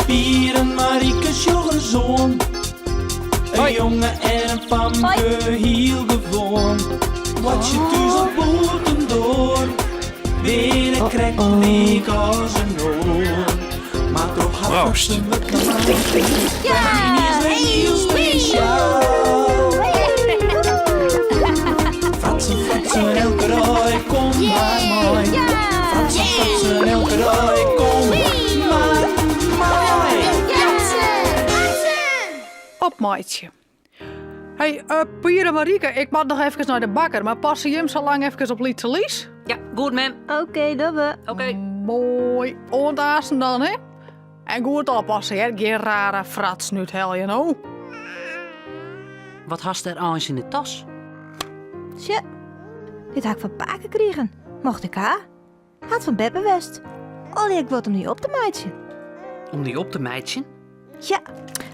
Pier en Marike sjoch ris oan. In jonge en in famke, hiel gewoan. Boartsje thús of bûtendoar, binne krekt lyk as in oar. Mar troch har Proost. fratsen wurdt mei is wer hiel spesjaal. Fratsen, fratsen, elke dei, kom mar mei. Fratsen, fratsen, elke dei, kom mar mei. Opmeitsje. Hey, uh, Pier en Marike, ik moat noch efkes nei de bakker, mar passe jim sa lang efkes op Lytse Lies? Ja, goed mem. Oké, dogge we. Oké. Moai. Oant aansten dan, hè? En goed oppasse, hè? Gjin rare fratsen úthelje, no. Wat hast dêr eins yn de tas? Tsje, dit ha ik fan pake krigen. Mocht ik ha? Hat fan beppe west. Allegear guod om dy op te meitsjen. Om dy op te meitsjen? Ja,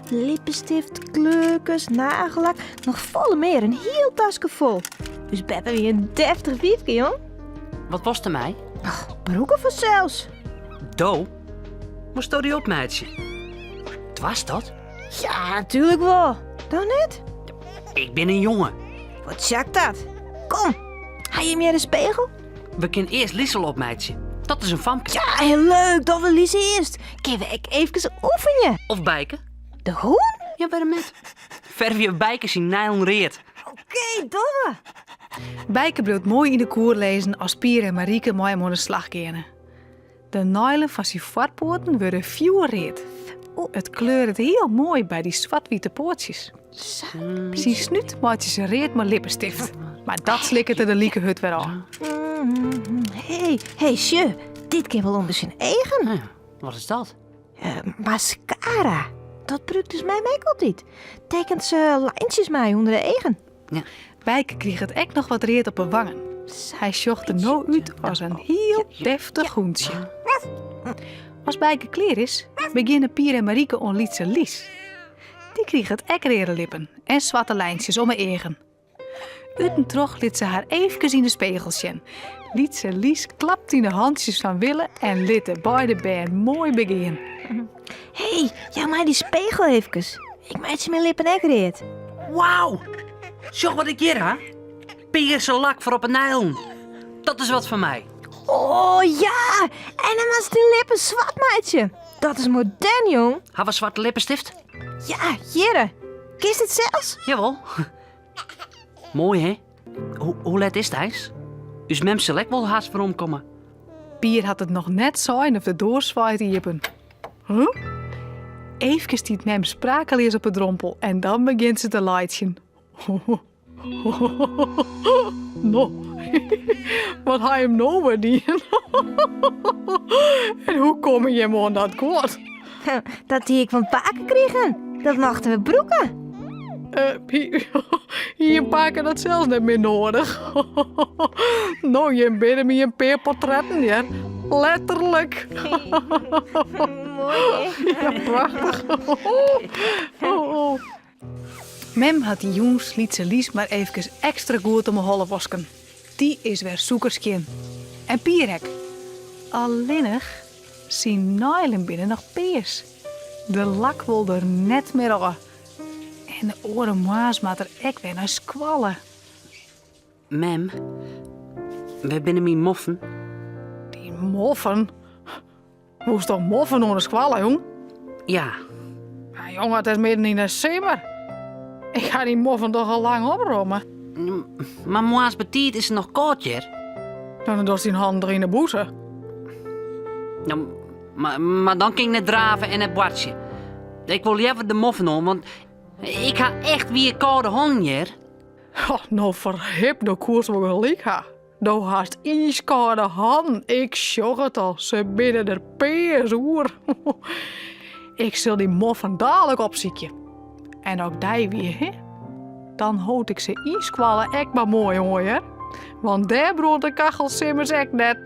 lippenstift, kleurkes, nagellak, noch folle mear. In hiel taske fol. Us beppe wie in deftich wyfke, jong. Wat wolst dermei? Och, brûke fansels. Do? Moatsto dy opmeitsje? Doarst dat? Ja, natuerlik wol. Do net? Ik bin in jonge. Wat sjakt dat? Kom, ha jim hjir in spegel? We kinne earst Liesel opmeitsje. Dat is in famke. Ja, heel leuk. Dogge we Lies earst. Kinne we ek efkes oefenje? Of Bijke. De hûn? Ja, wêrom net? Fervje Bijke syn neilen read. Oké, dogge we. Bijke bliuwt moai yn de koer lizzen as Pier en Marike mei him oan de slach geane. De neilen fan syn foarpoaten wurde fjoerread. It kleuret hiel moai by dy swart-wite poatsjes. Syn snút meitsje se read mei lippenstift, mar dat slikket er der like hurd wer ôf. Hé, hé, sjoch, dit kin wol ûnder syn eagen. Wat is dat? Uh, mascara. Dat brûkt ús mem ek altyd. Tekent se lijntjes mei ûnder de eagen. Ja. Bijke kriget ek noch wat read op 'e wangen. Hy sjocht der no út as in hiel deftich hûntsje. As Bijke klear is, begjinne Pier en Marike oan lytse Lies. Dy kriget ek reade lippen en swarte lijntsjes om 'e eagen. Ut en troch lit se har eefkes yn de spegel sjen. Lytse Lies klapt yn 'e hantsjes fan wille en lit de beide bern moai begean. Hé, jou my dy spegel eefkes. Ik meitsje myn lippen ek read. Wauw! Sjoch wat ik hjir ha. Pearse lak foar op 'e neilen. Dat is wat foar my. Oh ja! En dan moatst dyn lippen swart meitsje. Dat is modern, jong. Ha we swarte lippenstift? Ja, hjirre. Kinst it sels? Jawol. Moai, hè? Hoe let is it eins? Us mem sil ek wol hast weromkomme. Pier hat it noch net sein of de doar swaait iepen. Huh? Eefkes stiet mem sprakeleas op 'e drompel en dan begjint se te laitsjen. No, wat ha jim no wer dien? En hoe komme jim oan dat guod? Dat hie ik fan pake krigen. Dat mochten we brûke. Uh, hie jim pake dat sels net mear noadich? No, jim binne my in pear portretten, hear. Letterlik. Moai, hè? Ja, prachtich. Oh, oh. Mem hat dy jûns lytse Lies mar eefkes ekstra goed om 'e holle wosken. Dy is wer sûkerskjin. En Pier ek. Allinnich, syn neilen binne noch pears. De lak wol der net mear ôf. En de oare moarns moat er ek wer nei skoalle. Mem, wêr binne myn moffen? Dyn moffen? Moast toch moffen oan de skoalle, jong? Ja. Maar jonge, it is midden yn de simmer. Ik ha dy moffen toch al lang opromme. Mar moarns betiid is it noch kâld hjir. Dan dochst dyn hannen der yn de bûse. Ja, mar, mar dan kin ik net drave en net boartsje. Ik wol leaver de moffen oan, want ik ha echt wier kâlde hannen hjir. Oh, no ferhip, do koest wol gelyk ha. Do hast iiskâlde hannen, ik sjoch it al, se binne der pears oer. Ik sil dy moffen dalik opsykje. En as ik dy wie, hè, dan hold ik se yn skoalle ek mar moai oan, hear. Want dêr brânt de kachel simmers ek net.